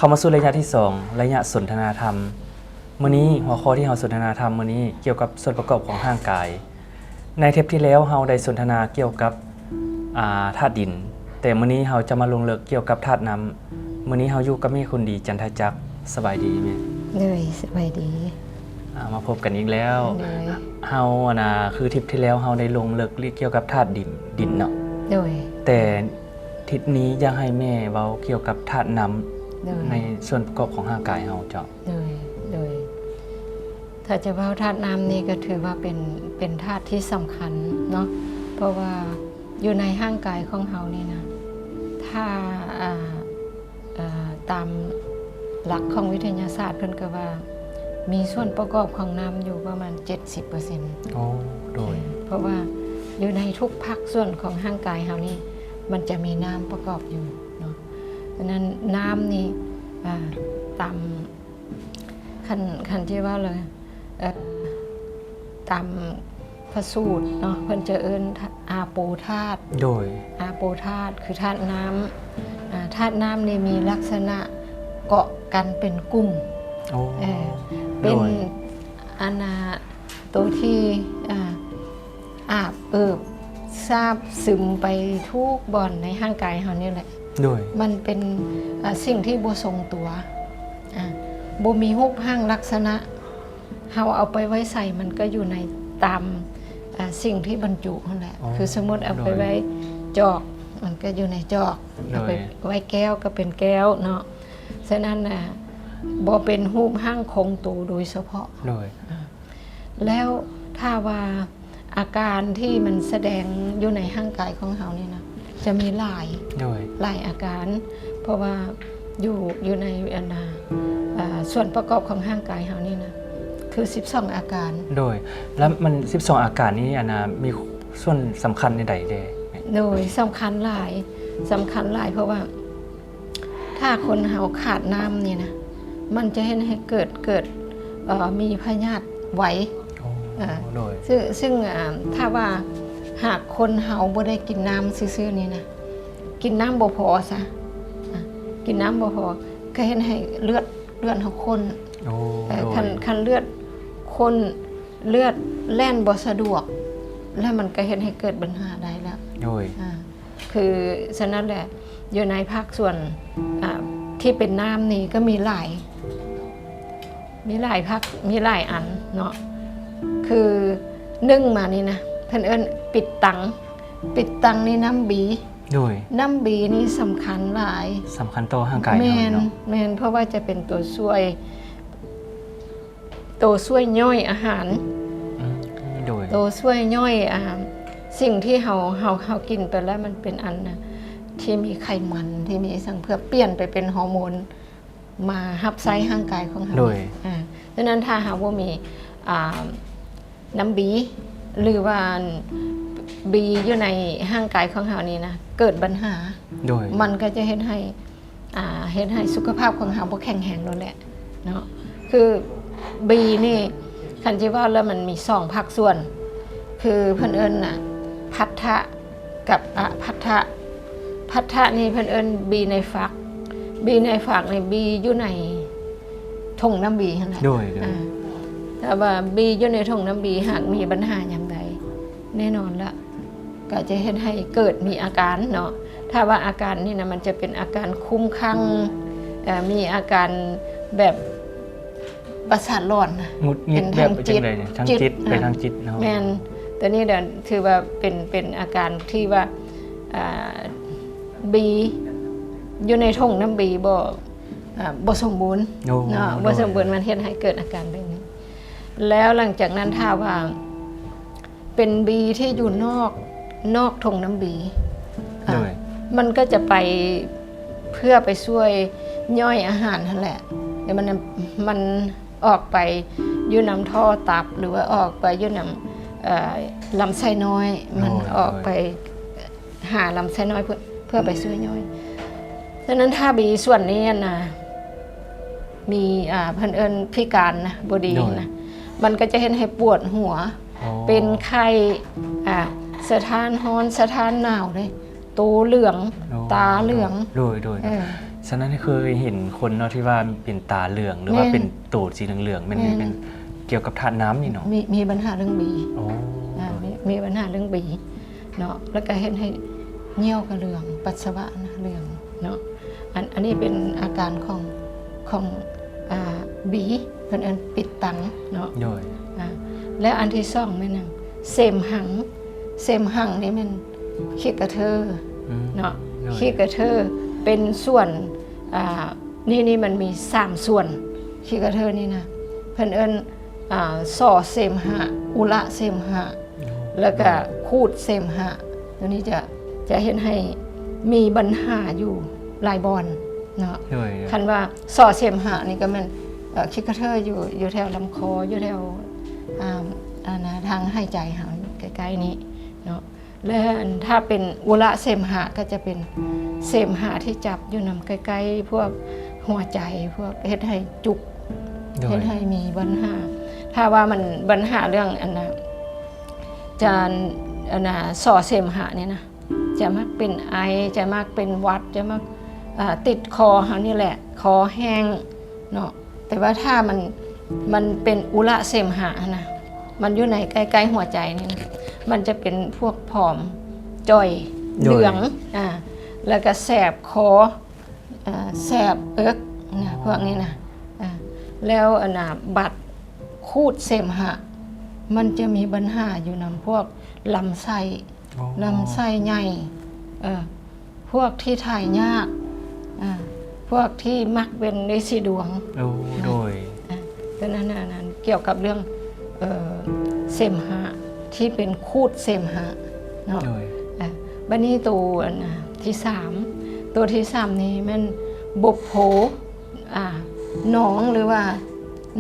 ເຂົ້າມາສູ່ໄລຍະທີສອງ ໄລຍະສົນທະນາທຳ. ມື້ນີ້ຫົວຂໍ້ທີ່ເຮົາສົນທະນາທຳມື້ນີ້ກ່ຽວກັບສ່ວນປະກອບຂອງຮ່າງກາຍ. ໃນເທບທີ່ແລ້ວເຮົາໄດ້ສົນທະນາກ່ຽວກັບ ອາ ທາດດິນ, ແຕ່ມື້ນີ້ເຮົາຈະມາລົງເລິກກ່ຽວກັບທາດນ້ຳ. ມື້ນີ້ເຮົາຢູ່ກັບແມ່ຄົນດີ ຈັນທະຈັກ. ສະບາຍດີແມ່. ໂດຍ ສະບາຍດີ. ອາ ມາພົບກັນອີກແລ້ວ. ໂດຍ. ເຮົາ ອັນນາ ຄືທິບທີ່ແລ້ວເຮົາໄດ້ລົງເລິກກ່ຽວກັບທາດດິນ ດິນເນາະ. ໂດຍ. ແຕ່ທິບນີ້ຢາກໃຫ້ແມ່ເວົ້າກ່ຽວກັບທາດນ້ຳ ໂດຍ ໃນສ່ວນປະກອບຂອງຮ່າງກາຍເຮົາເຈົ້າ. ໂດຍ ໂດຍ. ຖ້າຈະເວົ້າທາດນ້ຳນີ້ກໍຖືວ່າເປັນ ເປັນທາດທີ່ສຳຄັນເນາະ ເພາະວ່າຢູ່ໃນຮ່າງກາຍຂອງເຮົານີ້ນະ ຖ້າ ອາ ເອີ ຕາມຫຼັກຂອງວິທະຍາສາດເພິ່ນກໍວ່າ ມີສ່ວນປະກອບຂອງນ້ຳຢູ່ປະມານເຈັດສິບເປີເຊັນ. ໂອ້ ໂດຍ. ເອີ ເພາະວ່າຢູ່ໃນທຸກພາກສ່ວນຂອງຮ່າງກາຍເຮົານີ້ ມັນຈະມີນ້ຳປະກອບຢູ່ເນາະ. ສະນັ້ນນ້ຳນີ້ ອາ ຕາມ ຄັນ ຄັນທີ່ວ່າເລີຍ ເອີ ຕາມພະສູດເນາະ ເພິ່ນຈະເອີ້ນ ອາໂປທາດ. ໂດຍ. ອາໂປທາດຄືທາດນ້ຳ. ອາ ທາດນ້ຳນີ້ມີລັກສະນະເກາະກັນເປັນກຸ່ມ. ໂອ້ ເອີ ເປັນ ໂດຍ ອັນນາ ໂຕທີ່ ອາ ອາບເອີບຊາບຊຶມໄປທຸກບ່ອນໃນຮ່າງກາຍເຮົານີ້ແຫຼະ. ໂດຍ. ມັນເປັນ ອາ ສິ່ງທີ່ບໍ່ຊົງຕົວ ອາ ບໍ່ມີຮູບຮ່າງລັກສະນະ. ເຮົາເອົາໄປໄວ້ໃສ ມັນກໍຢູ່ໃນຕາມ ອາ ສິ່ງທີ່ບັນຈຸຫັ້ນແຫຼະ. ອໍ ຄືສົມມຸດເອົາໄປ ໂດຍ ໄວ້ຈອກ ມັນກໍຢູ່ໃນຈອກ. ໂດຍ. ເອົາໄປໄວ້ແກ້ວກໍເປັນແກ້ວເນາະ. ສະນັ້ນນະ ບໍ່ເປັນຮູບຮ່າງຄົງໂຕໂດຍສະເພາະ. ໂດຍ. ອາ ແລ້ວຖ້າວ່າອາການທີ່ມັນສະແດງຢູ່ໃນຮ່າງກາຍຂອງເຮົານີ້ນະ ຈະມີຫຼາຍ ໂດຍ ຫຼາຍອາການ ເພາະວ່າຢູ່ ຢູ່ໃນ ອັນນາ ເອີ ສ່ວນປະກອບຂອງຮ່າງກາຍເຮົານີ້ນະ ຄືສິບສອງອາການ. ໂດຍ. ແລ້ວມັນສິບສອງອາການນີ້ ອັນນາ ມີສ່ວນສຳຄັນໃນໃດແດ່? ໂດຍ ສຳຄັນຫຼາຍ ສຳຄັນຫຼາຍ ເພາະວ່າ ຖ້າຄົນເຮົາຂາດນ້ຳນີ້ນະ ມັນຈະເຮັດໃຫ້ເກີດ ເກີດ ເອີ ມີພະຍາດໄວ. ໂອ້ ເອີ ໂດຍ. ຊຶ່ງ ຊຶ່ງ ອາ ຖ້າວ່າຫາກຄົນເຮົາບໍ່ໄດ້ກິນນ້ຳຊື່ໆນີ້ນະ ກິນນ້ຳບໍ່ພໍຊະ ອາ ກິນນ້ຳບໍ່ພໍ ກໍເຮັດໃຫ້ເລືອດ ເລືອດເຮົາຂຸ້ນ. ໂອ້ ເອີ ໂດຍ. ຄັນ ຄັນເລືອດຂຸ້ນ ເລືອດແລ່ນບໍ່ສະດວກ ແລ້ວມັນກໍເຮັດໃຫ້ເກີດບັນຫາໄດ້ແລ້ວ. ໂດຍ. ອາ ຄືສະນັ້ນແຫຼະ ຢູ່ໃນພາກສ່ວນ ອາ ທີ່ເປັນນ້ຳນີ້ກໍມີຫຼາຍ ມີຫຼາຍພາກ ມີຫຼາຍອັນເນາະ. ຄືໜຶ່ງມານີ້ນະ ເພິ່ນເອີ້ນປິດຕັງ ປິດຕັງນີ້ນ້ຳບີ. ໂດຍ. ນ້ຳບີນີ້ສຳຄັນຫຼາຍ ສຳຄັນຕໍ່ຮ່າງກາຍເຮົາເນາະ. ແມ່ນ ແມ່ນ ເພາະວ່າຈະເປັນຕົວຊ່ວຍ ໂຕຊ່ວຍຍ່ອຍອາຫານ. ອືມ ໂດຍ. ໂຕຊ່ວຍຍ່ອຍ ອາ ສິ່ງທີ່ເຮົາ ເຮົາ ເຮົາກິນໄປແລ້ວມັນເປັນອັນນະ ທີ່ມີໄຂມັນ ທີ່ມີຫຍັງ ເພື່ອປ່ຽນໄປເປັນຮໍໂມນມາຮັບໃຊ້ຮ່າງກາຍຂອງເຮົາ. ໂດຍ. ອາ ສະນັ້ນຖ້າເຮົາບໍ່ມີ ອາ ນ້ຳບີ ຫຼືວ່າບີຢູ່ໃນຮ່າງກາຍຂອງເຮົານີ້ນະ ເກີດບັນຫາ. ໂດຍ. ມັນກໍຈະເຮັດໃຫ້ ອາ ເຮັດໃຫ້ສຸຂະພາບຂອງເຮົາບໍ່ແຂງແຮງໂລດແຫຼະເນາະ. ຄືບີນີ້ ຄັນຊິເວົ້າແລ້ວມັນມີສອງພາກສ່ວນ ຄືເພິ່ນເອີ້ນນະ ພັດທະກັບອະພັດທະ. ພັດທະນີ້ເພິ່ນເອີ້ນບີໃນຝັກ ບີໃນຝັກນີ້ບີຢູ່ໃນຖົງນ້ຳບີຫັ້ນແຫຼະ. ໂດຍ ໂດຍ. ອາ ຖ້າວ່າບີຢູ່ໃນຖົງນ້ຳບີຫາກມີບັນຫາຍາມໃດ ແນ່ນອນລະ ກໍຈະເຮັດໃຫ້ເກີດມີອາການເນາະ. ຖ້າວ່າອາການນີ້ນະ ມັນຈະເປັນອາການຄຸ້ມຄັ່ງ ເອີ່ ມີອາການແບບປະສາດຫຼອນນະ ຫງຸດຫງິດ ເປັນ ແບບ ທາງຈິດ ຈັ່ງໃດນີ້ ທາງຈິດ ຈິດ ໄປ ອາ ທາງຈິດເນາະ. ແມ່ນ ໂຕນີ້ນະ ຖືວ່າເປັນ ເປັນອາການທີ່ວ່າ ອາ ບີຢູ່ໃນຖົງນ້ຳບີບໍ່ ອາ ບໍ່ສົມບູນ ໂອ້ ເນາະ ໂດຍ ບໍ່ສົມບູນ ມັນເຮັດໃຫ້ເກີດອາການແບບນີ້. ແລ້ວຫຼັງຈາກນັ້ນ ຖ້າວ່າເປັນບີທີ່ຢູ່ນອກ ນອກຖົງນ້ຳບີ ອາ ໂດຍ ມັນກໍຈະໄປ ເພື່ອໄປຊ່ວຍຍ່ອຍອາຫານຫັ້ນແຫຼະ ແລ້ວມັນ ມັນອອກໄປຢູ່ນຳທໍ່ຕັບ ຫຼືວ່າອອກໄປຢູ່ນຳ ເອີ ລຳໄສ້ນ້ອຍ ມັນ ໂດຍ ອອກໄປ ໂດຍ ຫາລຳໄສ້ນ້ອຍ ເພື່ອ ເພື່ອໄປຊ່ວຍຍ່ອຍ. ສະນັ້ນຖ້າບີສ່ວນນີ້ຫັ້ນນະ ມີ ອາ ເພິ່ນເອີ້ນພິການນະ ບໍ່ດີ ໂດຍ ນະ ມັນກໍຈະເຮັດໃຫ້ປວດຫົວ ອໍ ເປັນໄຂ້ ອາ ສະທ້ານຮ້ອນ ສະທ້ານໜາວເດ້ ໂຕເຫຼືອງ ໂອ້ ຕາເຫຼືອງ ໂດຍ ໂດຍ ເອີ ສະນັ້ນເຄີຍເຫັນຄົນເນາະ ທີ່ວ່າເປັນຕາເຫຼືອງ ຫຼືວ່າ ແມ່ນ ເປັນໂຕສີເຫຼືອງໆ ແມ່ນ ແມ່ນ ເປັນກ່ຽວກັບທາດນ້ຳນີ້ເນາະ. ມີ ມີບັນຫາເລື່ອງບີ ໂອ້ ອ່າ ໂດຍ ມີ ມີບັນຫາເລື່ອງບີເນາະ ແລ້ວກໍເຮັດໃຫ້ຍ່ຽວກໍເຫຼືອງ ປັດສະວະນະເຫຼືອງເນາະ. ອັນ ອັນນີ້ເປັນອາການຂອງ ຂອງ ອ່າ ບີ ເພິ່ນເອີ້ນປິດຕັງເນາະ. ໂດຍ ອ່າ ແລ້ວອັນທີສອງແມ່ນຫຍັງ? ເສມຫັງ ເສມຫັງນີ້ແມ່ນຂີ້ກະເທີ ອືມ ເນາະ. ໂດຍ ຂີ້ກະເທີເປັນສ່ວນ ອ່າ ນີ້ ນີ້ມັນມີສາມສ່ວນ ຂີ້ກະເທີນີ້ນະ ເພິ່ນເອີ້ນ ອ່າ ສໍເສມຫະ ອຸລະເສມຫະ ໂອ້ ແລ້ວກະ ໂດຍ ຂູດເສມຫະ. ໂຕນີ້ຈະ ຈະເຮັດໃຫ້ມີບັນຫາຢູ່ຫຼາຍບ່ອນເນາະ. ໂດຍ ໂດຍ ຄັນວ່າສໍເສມຫະນີ້ກໍແມ່ນ ເອີ ຂີ້ກະເທີຢູ່ ຢູ່ແຖວລຳຄໍ ຢູ່ແຖວ ອ່າ ອັນນະ ທາງຫາຍໃຈເຮົາ ໃກ້ໆນີ້ເນາະ. ແລະ ອັນ ຖ້າເປັນອຸລະເສມຫະ ກໍຈະເປັນເສມຫະທີ່ຈັບຢູ່ນຳໃກ້ໆພວກຫົວໃຈ ພວກເຮັດໃຫ້ຈຸກ ໂດຍ ເຮັດໃຫ້ມີບັນຫາ. ຖ້າວ່າມັນບັນຫາເລື່ອງອັນນະ ຈານ ອັນນະ ສໍເສມຫະນີ້ນະ ຈະມັກເປັນໄອ ຈະມັກເປັນຫວັດ ຈະມັກ ເອີ ຕິດຄໍເຮົານີ້ແຫຼະ ຄໍແຫ້ງເນາະ. ແຕ່ວ່າຖ້າມັນ ມັນເປັນອຸລະເສມຫະຫັ້ນນະ ມັນຢູ່ໃນໃກ້ໆຫົວໃຈນີ້ນະ ມັນຈະເປັນພວກຜອມຈ່ອຍ ໂດຍ ເຫຼືອງ ອ່າ ແລ້ວກໍແສບຄໍ ເອີ ແສບເອິກນະ ອໍ ພວກນີ້ນະ. ອ່າ ແລ້ວອັນນະ ບັດຂູດເສມຫະ ມັນຈະມີບັນຫາຢູ່ນຳພວກລຳໄສ້ ອໍ ລຳໄສ້ໃຫຍ່ ເອີ ພວກທີ່ຖ່າຍຍາກ ອ່າ ພວກທີ່ມັກເປັນລິສີດວງ ໂອ້ ອ່າ ໂດຍ ອ່າ ຕົວນັ້ນ ອັນນັ້ນກ່ຽວກັບເລື່ອງ ເອີ ເສມຫະ ທີ່ເປັນຂູດເສມຫະເນາະ. ໂດຍ ອ່າ ບັດນີ້ໂຕອັນ ອ່າ ທີສາມ ໂຕທີສາມນີ້ແມ່ນບົບໂພ ອ່າ ໜອງ ຫຼືວ່າ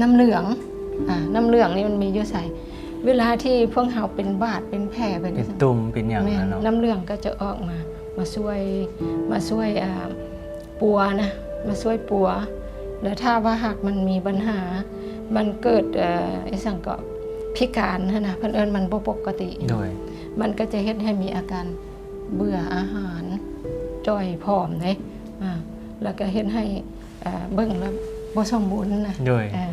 ນ້ຳເຫຼືອງ ອ່າ ນ້ຳເຫຼືອງນີ້ມັນມີຢູ່ໃສ? ເວລາທີ່ພວກເຮົາເປັນບາດເປັນແຜເປັນ ເປັນຕຸ່ມເປັນຫຍັງ ແມ່ນ ນະເນາະ ນ້ຳເຫຼືອງກໍຈະອອກມາ ມາຊ່ວຍ ມາຊ່ວຍ ອ່າ ປົວນະ ມາຊ່ວຍປົວ. ແລ້ວຖ້າວ່າຫາກມັນມີບັນຫາ ມັນເກີດ ເອີ ອີ່ຫຍັງເກາະ ພິການຫັ້ນນະ ເພິ່ນເອີ້ນມັນບໍ່ປົກກະຕິ ໂດຍ ມັນກໍຈະເຮັດໃຫ້ມີອາການເບື່ອອາຫານ ຈ່ອຍ ຜອມເດ້ ອ່າ ແລ້ວກໍເຮັດໃຫ້ ເອີ ເບິ່ງແລ້ວບໍ່ສົມບູນນະ ໂດຍ ເອີ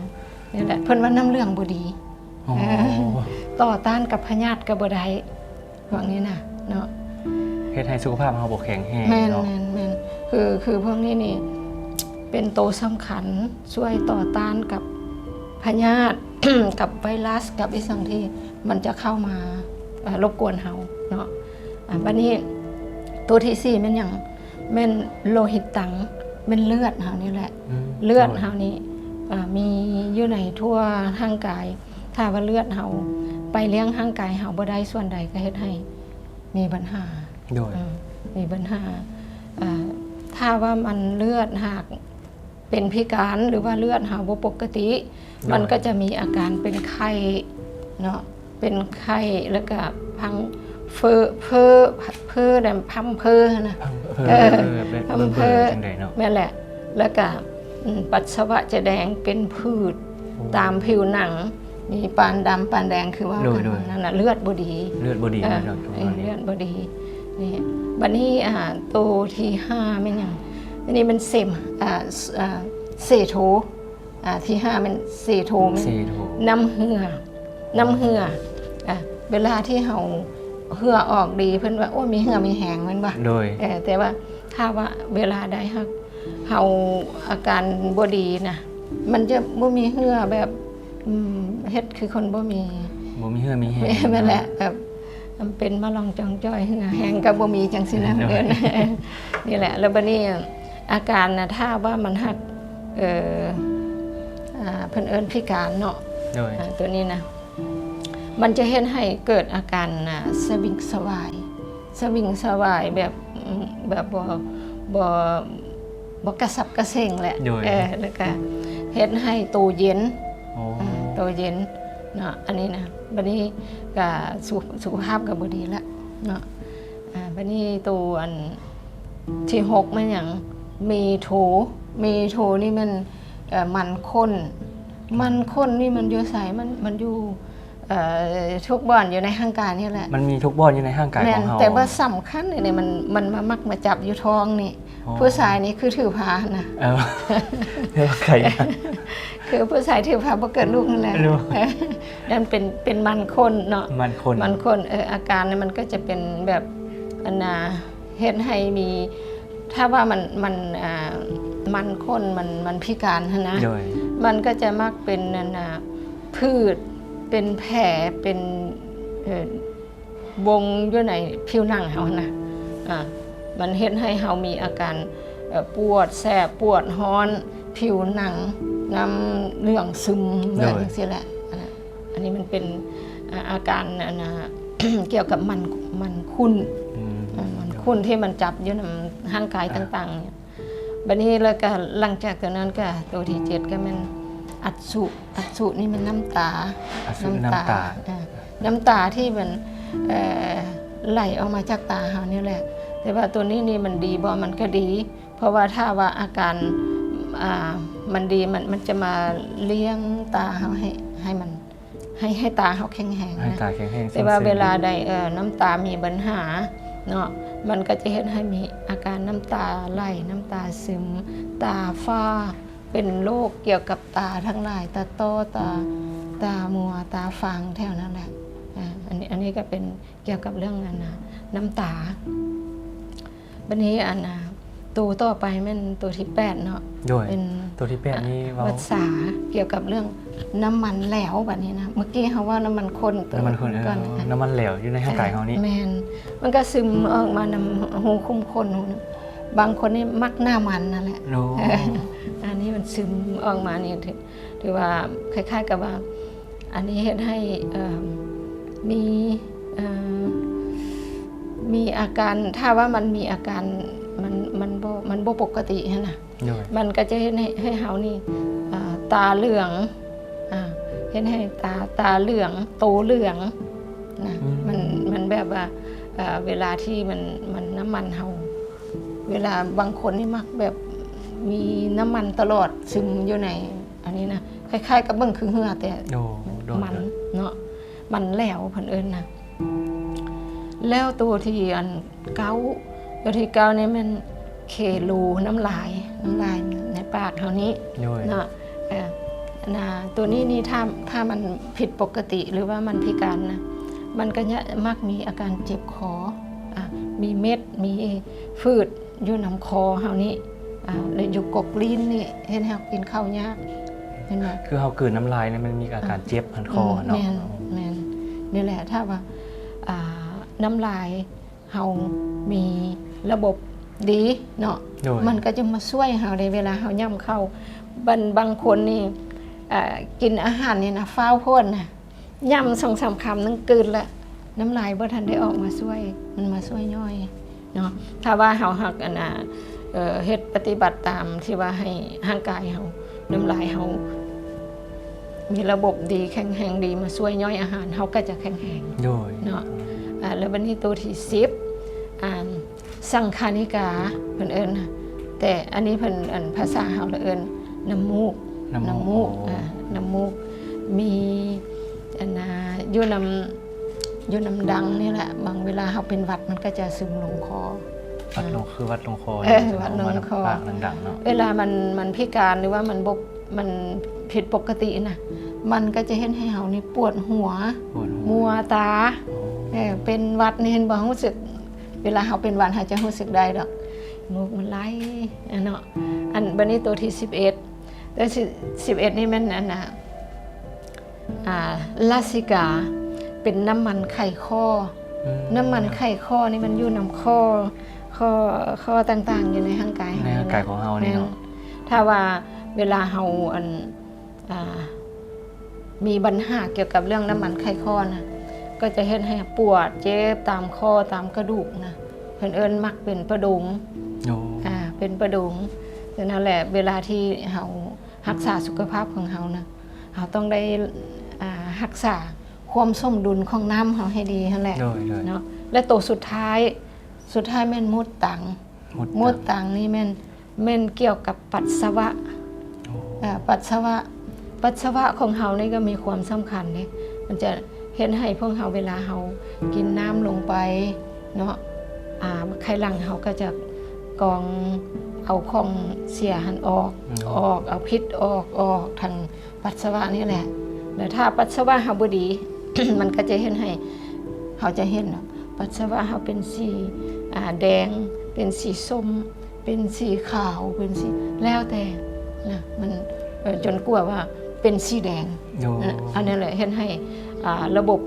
ນີ້ແຫຼະ ເພິ່ນວ່ານ້ຳເຫຼືອງບໍ່ດີ ອໍ ເອີ ຕໍ່ຕ້ານກັບພະຍາດກໍບໍ່ໄດ້ ພວກນີ້ນະເນາະ ເຮັດໃຫ້ສຸຂະພາບເຮົາບໍ່ແຂງແຮງ ແມ່ນ ເນາະ ແມ່ນ ແມ່ນ ຄື ຄືພວກນີ້ນີ້ເປັນໂຕສຳຄັນ ຊ່ວຍຕໍ່ຕ້ານກັບພະຍາດ ກັບໄວຣັສ ກັບອີ່ຫຍັງທີ່ມັນຈະເຂົ້າມາ ເອີ ລົບກວນເຮົາເນາະ. ອ່າ ບັດນີ້ໂຕທີສີ່ແມ່ນຫຍັງ? ແມ່ນໂລຫິດຕັງ ແມ່ນເລືອດເຮົານີ້ແຫຼະ ອືມ ເລືອດ ໂດຍ ເຮົານີ້ ອ່າ ມີຢູ່ໃນທົ່ວຮ່າງກາຍ. ຖ້າວ່າເລືອດເຮົາໄປລ້ຽງຮ່າງກາຍເຮົາບໍ່ໄດ້ສ່ວນໃດ ກໍເຮັດໃຫ້ມີບັນຫາ ໂດຍ ເອີ ມີບັນຫາ ເອີ ຖ້າວ່າມັນເລືອດຫາກ ເປັນພິການ ຫຼືວ່າເລືອດເຮົາບໍ່ປົກກະຕິ ໂດຍ ມັນກໍຈະມີອາການເປັນໄຂ້ເນາະ ເປັນໄຂ້ ແລ້ວກະພັງເຟີ ເຟີ ເຟີແບບພຳເພີຫັ້ນນະ ພຳເພີ ເອີ ເອີ ແບບ ພຳເພີ ເບິ່ງໆຈັ່ງໃດເນາະ ແມ່ນແຫຼະ ແລ້ວກະ ອືມ ປັດສະວະຈະແດງເປັນຜືດ ໂອ້ ຕາມຜິວໜັງ ມີປານດຳປານແດງ ຄືວ່າ ໂດຍ ກັນ ໂດຍ ນັ້ນນະ ເລືອດບໍ່ດີ ເລືອດບໍ່ດີ ເອີ ເນາະ ເອີ ເລືອດບໍ່ດີ ນີ້ ບັດນີ້ ອ່າ ໂຕທີຫ້າແມ່ນຫຍັງ? ອັນນີ້ແມ່ນເສມ ອ່າ ອ່າ ເສໂທ ອ່າ ທີຫ້າແມ່ນເສໂທ ແມ່ນ ເສໂທ ນ້ຳເຫື່ອ ນ້ຳເຫື່ອ ອ່າ ເວລາທີ່ເຮົາເຫື່ອອອກດີ ເພິ່ນວ່າ ໂອ້ ມີເຫື່ອມີແຮງ ແມ່ນບໍ່? ໂດຍ ເອີ ແຕ່ວ່າຖ້າວ່າເວລາໃດຫາກ ເຮົາອາການບໍ່ດີນະ ມັນຈະບໍ່ມີເຫື່ອແບບ ອືມ ເຮັດຄືຄົນບໍ່ມີ ບໍ່ມີເຫື່ອມີແຮງ ແມ່ນແຫຼະ ເນາະ ແບບ ມັນເປັນມາລອງຈອງຈ່ອຍ ເຫື່ອແຮງກໍບໍ່ມີ ຈັ່ງຊີ້ນະ ໂດຍ ເອີ້ນ ນີ້ແຫຼະ. ແລ້ວບັດນີ້ອາການນະ ຖ້າວ່າມັນຫາກ ເອີ ອ່າ ເພິ່ນເອີ້ນພິການເນາະ ໂດຍ ອ່າ ຕົວນີ້ນະ ມັນຈະເຮັດໃຫ້ເກີດອາການ ອ່າ ສະວິງສະຫວາຍ ສະວິງສະຫວາຍແບບ ອືມ ແບບບໍ່ ບໍ່ ບໍ່ກະສັບກະເສັງແຫຼະ ໂດຍ ເອີ ແລ້ວກະເຮັດໃຫ້ໂຕເຢັນ ໂອ້ ເອີ ໂຕເຢັນເນາະ ອັນນີ້ນະ. ບັດນີ້ກະສຸ ສຸຂະພາບກະບໍ່ດີລະເນາະ. ອ່າ ບັດນີ້ໂຕອັນທີຫົກແມ່ນຫຍັງ? ເມໂທ ເມໂທນີ້ແມ່ນ ເອີ ມັນຂົນ ມັນຂົນນີ້ມັນຢູ່ໃສ? ມັນ ມັນຢູ່ ເອີ ທຸກບ່ອນຢູ່ໃນຮ່າງກາຍນີ້ແຫຼະ. ມັນມີທຸກບ່ອນຢູ່ໃນຮ່າງກາຍຂອງເຮົາ. ແມ່ນ, ແຕ່ວ່າສຳຄັນນີ້ ມັນ ມັນມາມັກມາຈັບຢູ່ທ້ອງນີ້. ອໍ ຜູ້ຊາຍນີ້ຄືຖືພານະ. ເອີ ເອີ ຄືຜູ້ຊາຍຖືພາບໍ່ເກີດລູກຫັ້ນແຫຼະ. ນັ້ນເປັນ ເປັນມັນຂົນເນາະ. ມັນຂົນ ມັນຂົນ. ເອີ ອາການນີ້ມັນກໍຈະເປັນແບບ ອັນນ່າ ເຮັດໃຫ້ມີ ຖ້າວ່າມັນ ມັນ ອ່າ ມັນຂົນ ມັນ ມັນພິການຫັ້ນນະ. ໂດຍ ມັນກໍຈະມັກເປັນ ອັນນ່າ ຜືດ ເປັນແຜ ເປັນ ເອີ ວົງຢູ່ໃນຜິວໜັງເຮົາຫັ້ນນະ. ອ່າ ມັນເຮັດໃຫ້ເຮົາມີອາການ ເອີ ປວດແສບ ປວດຮ້ອນ ຜິວໜັງ ນ້ຳເຫຼືອງຊຶມ ແບບ ໂດຍ ຈັ່ງຊີ້ແຫຼະ. ອັນນັ້ນ ອັນນີ້ມັນເປັນ ອາ ອາການ ອັນນ່າ ກ່ຽວກັບມັນ ມັນຂຸ້ນ. ອືມ ເອີ ມັນຂຸ້ນທີ່ມັນຈັບຢູ່ນຳຮ່າງກາຍ ອ່າ ຕ່າງໆ. ບັດນີ້ແລ້ວກໍຫຼັງຈາກຕົວນັ້ນກໍ ຕົວທີເຈັດກໍແມ່ນອັດສຸ. ອັດສຸນີ້ແມ່ນນ້ຳຕາ. ອັດສຸ ນ້ຳຕາ. ນ້ຳຕາ ເອີ ນ້ຳຕາທີ່ມັນ ເອີ ໄຫຼອອກມາຈາກຕາເຮົານີ້ແຫຼະ. ແຕ່ວ່າຕົວນີ້ນີ້ມັນດີບໍ່? ມັນກໍດີ. ເພາະວ່າຖ້າວ່າອາການ ອ່າ ມັນດີ ມັນ ມັນຈະມາລ້ຽງຕາເຮົາໃຫ້ ໃຫ້ມັນ ໃຫ້ ໃຫ້ຕາເຮົາແຂງແຮງນະ. ໃຫ້ຕາແຂງແຮງ. ແຕ່ວ່າເວລາໃດ ເອີ ນ້ຳຕາມີບັນຫາເນາະ ມັນກໍຈະເຮັດໃຫ້ມີອາການນ້ຳຕາໄຫຼ ນ້ຳຕາຊຶມ ຕາຝ້າ ເປັນໂລກກ່ຽວກັບຕາທັງຫຼາຍ ຕາຕ້ອ ຕາ ຕາມົວ ຕາຟາງ ແຖວນັ້ນແຫຼະ. ອາ ອັນນີ້ ອັນນີ້ກໍເປັນ ກ່ຽວກັບເລື່ອງ ອັນນ່າ ນ້ຳຕາ. ບັດນີ້ ອັນນ່າ ໂຕຕໍ່ໄປແມ່ນໂຕທີແປດເນາະ. ໂດຍ ເປັນ ໂຕທີແປດນີ້ເວົ້າ ວັດສາ ກ່ຽວກັບເລື່ອງນ້ຳມັນແຫຼວ. ບັດນີ້ນະ ເມື່ອກີ້ເຮົາເວົ້ານ້ຳມັນຂົ້ນ ນ້ຳມັນຂົ້ນ ເອີ ກ່ອນ ນ້ຳມັນແຫຼວຢູ່ໃນຮ່າງກາຍເຮົານີ້. ແມ່ນ ມັນກໍຊຶມອອກມານຳຮູຂຸມຂົນ. ບາງຄົນນີ້ມັກໜ້າມັນນັ້ນແຫຼະ. ໂອ້ ອັນນີ້ມັນຊຶມອອກມານີ້ ຖື ຖືວ່າຄ້າຍໆກັບວ່າ ອັນນີ້ເຮັດໃຫ້ ເອີ ມີ ເອີ ມີອາການ ຖ້າວ່າມັນມີອາການ ມັນ ມັນບໍ່ ມັນບໍ່ປົກກະຕິຫັ້ນນະ. ໂດຍ ມັນກໍຈະເຮັດໃຫ້ ໃຫ້ເຮົານີ້ ເອີ ຕາເຫຼືອງ ອາ ເຮັດໃຫ້ຕາ ຕາເຫຼືອງ ໂຕເຫຼືອງນະ. ອືມ ມັນ ມັນແບບວ່າ ເອີ ເວລາທີ່ມັນ ມັນ ນ້ຳມັນເຮົາ ເວລາບາງຄົນນີ້ມັກແບບມີນ້ຳມັນຕະຫຼອດຊຶມຢູ່ໃນ ອັນນີ້ນະ ຄ້າຍໆກັບເບິ່ງຄືເຫື່ອ ແຕ່ ໂອ້ ໂດຍ ມັນ ໂດຍ ເນາະ ມັນແຫຼວເພິ່ນເອີ້ນນະ. ແລ້ວໂຕທີອັນເກົ້າ ໂຕທີເກົ້ານີ້ແມ່ນເຄໂລ ນ້ຳລາຍ ນ້ຳລາຍໃນປາກເຮົານີ້ ໂດຍ ເນາະ. ເອີ ນະ ໂຕນີ້ນີ້ ຖ້າ ຖ້າມັນຜິດປົກກະຕິ ຫຼືວ່າມັນພິການນະ ມັນກໍຈະມັກມີອາການເຈັບຄໍ ອາ ມີເມັດ ມີຝືດ ຢູ່ນຳຄໍເຮົານີ້ ອາ ແລະ ຢູ່ກົກລີ້ນນີ້ ເຮັດໃຫ້ເຮົາກິນເຂົ້າຍາກ ເຫັນບໍ່? ຄືເຮົາກືນນ້ຳລາຍນີ້ ມັນມີອາການເຈັບ ອືມ ຄັນຄໍເນາະ. ແມ່ນ ແມ່ນ ນີ້ແຫຼະ ຖ້າວ່າ ອາ ນ້ຳລາຍເຮົາມີລະບົບດີເນາະ ໂດຍ ມັນກໍຈະມາຊ່ວຍເຮົາເດ້ ເວລາເຮົາຫຍ້ຳເຂົ້າ. ບາງ ບາງຄົນນີ້ ອາ ກິນອາຫານນີ້ນະ ຟ້າວໂພດນະ ຫຍ້ຳສອງສາມຄຳໜຶ່ງ ກືນລະ ນ້ຳລາຍບໍ່ທັນໄດ້ອອກມາຊ່ວຍ ມັນມາຊ່ວຍຍ່ອຍເນາະ. ຖ້າວ່າເຮົາຫາກ ອັນນ່າ ເຮັດປະຕິບັດຕາມທີ່ວ່າໃຫ້ຮ່າງກາຍເຮົາ ນ້ຳລາຍເຮົາມີລະບົບດີ ແຂງແຮງດີ ມາຊ່ວຍຍ່ອຍອາຫານ ເຮົາກໍຈະແຂງແຮງ ໂດຍ ເນາະ. ອາ ແລ້ວບັດນີ້ໂຕທີສິບ ອາ ສັງຂະນິກາ ເພິ່ນເອີ້ນນະ ແຕ່ອັນນີ້ເພິ່ນ ອັນ ພາສາເຮົາລະເອີ້ນນ້ຳມູກ ນ້ຳມູກ ນ້ຳມູກ ອໍ ອາ ນ້ຳມູກ ມີ ອັນນ່າ ຢູ່ນຳ ຢູ່ນຳດັງນີ້ແຫຼະ. ບາງເວລາເຮົາເປັນຫວັດ ມັນກໍຈະຊຶມລົງຄໍ ຫວັດລົງ ອາ ຄືຫວັດລົງຄໍ ເອີ ຫວັດລົງຄໍ ປາກດັງໆເນາະ. ເວລາມັນ ມັນພິການ ຫຼືວ່າມັນບໍ່ ມັນຜິດປົກກະຕິນະ ມັນກໍຈະເຮັດໃຫ້ເຮົານີ້ປວດຫົວ ປວດຫົວ ມົວຕາ ອໍ ເອີ ເປັນຫວັດນີ້ ເຫັນບໍ່? ຮູ້ສຶກ ເວລາເຮົາເປັນຫວັດ ເຮົາຈະຮູ້ສຶກໄດ້ດອກ ມູກມັນໄຫຼ ອາ ເນາະ. ອັນ ບັດນີ້ໂຕທີສິບເອັດ ໂຕທີສິບເອັດນີ້ແມ່ນ ອັນນ່າ ອາ ລາຊິກາ ເປັນນ້ຳມັນໄຂຂໍ້ ອືມ ນ້ຳມັນໄຂຂໍ້ນີ້ມັນຢູ່ນຳຂໍ້ ຂໍ້ ຂໍ້ຕ່າງໆຢູ່ໃນຮ່າງກາຍເຮົາ ໃນຮ່າງກາຍຂອງເຮົານີ້ເນາະ. ແມ່ນ ຖ້າວ່າເວລາເຮົາ ອັນ ອ່າ ມີບັນຫາກ່ຽວກັບເລື່ອງນ້ຳມັນໄຂຂໍ້ນະ ກໍຈະເຮັດໃຫ້ປວດເຈັບຕາມຂໍ້ຕາມກະດູກນະ ເພິ່ນເອີ້ນມັກເປັນປະດົງ ໂອ້ ອ່າ ເປັນປະດົງ. ສະນັ້ນແຫຼະ ເວລາທີ່ເຮົາຮັກສາສຸຂະພາບຂອງເຮົານະ ເຮົາຕ້ອງໄດ້ ອ່າ ຮັກສາຄວາມສົມດຸນຂອງນ້ຳເຮົາໃຫ້ດີຫັ້ນແຫຼະ ໂດຍ ໂດຍ ເນາະ. ແລະ ໂຕສຸດທ້າຍ ສຸດທ້າຍແມ່ນມົດຕັງ ມົດຕັງ ມົດຕັງນີ້ແມ່ນ ແມ່ນກ່ຽວກັບປັດສະວະ ໂອ້ ເອີ ປັດສະວະ ປັດສະວະຂອງເຮົານີ້ກໍມີຄວາມສຳຄັນເດ້ ມັນຈະ ເຮັດໃຫ້ພວກເຮົາ ເວລາເຮົາກິນນ້ຳລົງໄປເນາະ ອ່າ ໄຂ່ຫຼັງເຮົາກໍຈະກອງເອົາຂອງເສຍຫັ້ນອອກ ອືມ ອອກ ເອົາພິດອອກ ອອກທາງປັດສະວະນີ້ແຫຼະ. ແລ້ວຖ້າປັດສະວະເຮົາບໍ່ດີ ມັນກໍຈະເຮັດໃຫ້ ເຮົາຈະເຫັນເນາະ ປັດສະວະເຮົາເປັນສີ ອ່າ ແດງ ເປັນສີສົ້ມ ເປັນສີຂາວ ເປັນສີ ແລ້ວແຕ່ນະ ມັນ ເອີ ຈົນກວ່າວ່າເປັນສີແດງ. ໂດຍ ອັນນັ້ນແຫຼະເຮັດໃຫ້ ອ່າ ລະບົບ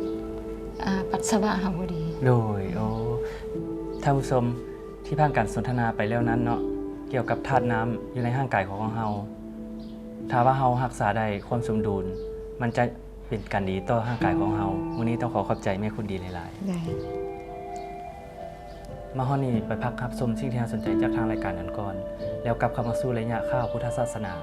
ອ່າ ປັດສະວະເຮົາບໍ່ດີ. ໂດຍ ໂອ້ ທ່ານຜູ້ຊົມ ທີ່ຜ່ານການສົນທະນາໄປແລ້ວນັ້ນເນາະ ກ່ຽວກັບທາດນ້ຳຢູ່ໃນຮ່າງກາຍຂອງເຮົາ ຖ້າວ່າເຮົາຮັກສາໄດ້ຄວາມສົມດຸນ ມັນຈະເປັນການດີຕໍ່ຮ່າງກາຍຂອງເຮົາ. ມື້ນີ້ຕ້ອງຂໍຂອບໃຈແມ່ຄຸນດີຫຼາຍໆ. ໄດ້. ມາຮອດນີ້ໄປພັກຮັບຊົມສິ່ງທີ່ໜ້າສົນໃຈຈາກທາງລາຍການກັນກ່ອນ ແລ້ວກັບເຂົ້າມາສູ່ໄລຍະຂ່າວພຸດທະສາສະໜາ.